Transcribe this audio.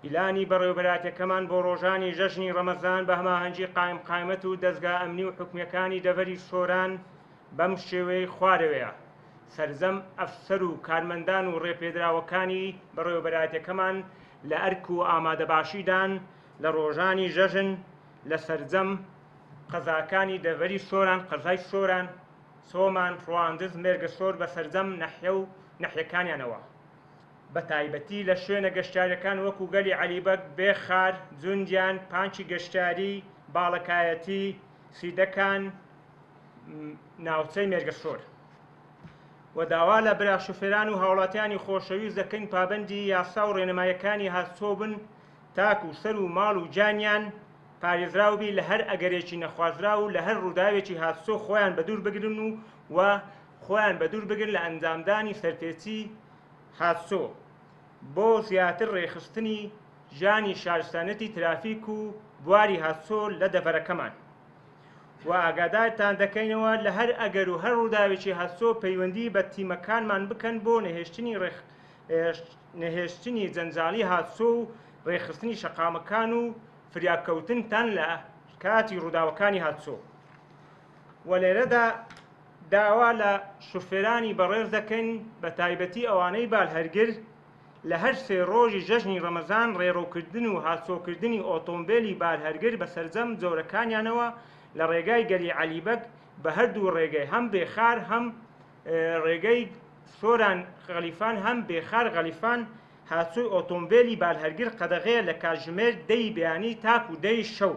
پلانی بەڕێوەبەرایەتیەکەمان بۆ ڕۆژانی جەژنی ڕەمەزان بە هەماهەنگی قایمقایمەت و دەزگا ئەمنی و حکومیەکانی دەڤەری سۆران بەم شێوەیەی خوارەوەیە، سەرجەم ئەفسەر و کارمەندان و ڕێپێدراوەکانی بەڕێوەبەرایەتیەکەمان لە ئەرک و ئامادەباشیدان لە ڕۆژانی جەژن لە سەرجەم قەزاکانی دەڤەری سۆران، قەزای سۆران، چۆمان، ڕواندز، مێرگەسۆر بە سەرجەم نەحیە و نەحیەکانیانەوە. بەتایبەتی لە شوێنە گەشتیاریەکان وەکو گەلی عەلی بەگ، بێخار، جوندیان، پانکی گەشتیاری، باڵەکایەتی، سیدەکان، ناوچەی مێرگەسۆر. و داوا لە برا شوفێران و هاوڵاتیانی خۆشەویست دەکەین پابەندی یاسا و ڕێنماییەکانی هاتوچۆ بن تاکو سەر و ماڵ و گیانیان پارێزراو بی لە هەر ئەگەرێکی نەخوازراو و لە هەر ڕووداوێکی هاتوچۆ خۆیان بەدوور بگرن و و خۆیان بەدوور بگرن لە ئەنجامدانی سەرپێچی هاتوچۆ بۆ زیاتر ڕێکخستنی ژیانی شارستانیەتی ترافیک و بواری هاتوچۆ لە دەڤەرەکەمان و ئاگادارتان دەکەینەوە لە هەر ئەگەر و هەر ڕووداوێکی هاتوچۆ پەیوەندی بە تیمەکانمان بکەن بۆ نەهێشتنی نەهێشتنی جەنجاڵی هاتوچۆ و ڕێکخستنی شەقامەکان و فریاکەوتنتان لە کاتی ڕووداوەکانی هاتوچۆ و لێرەدا داوا لە شوفێرانی بەڕێز دەکەین بە تایبەتی ئەوانەی بالهەرگر لە هەر سێ ڕۆژی جەژنی ڕەمەزان ڕێڕەوکردن و هاتچۆکردنی ئۆتۆمبێلی بارهەرگر بە سەرجەم جۆرەکانیانەوە لە ڕێگای گەلی عەلی بەگ بە هەردوو ڕێگەی هەم بێخار هەم ڕێگەی سۆران غەلیفان هەم بێخار غەلیفان هاتچۆی ئۆتۆمبێلی بارهەرگر قەدەغەیە لە کاتژمێر دەی بەیانی تاکو دەی شەو.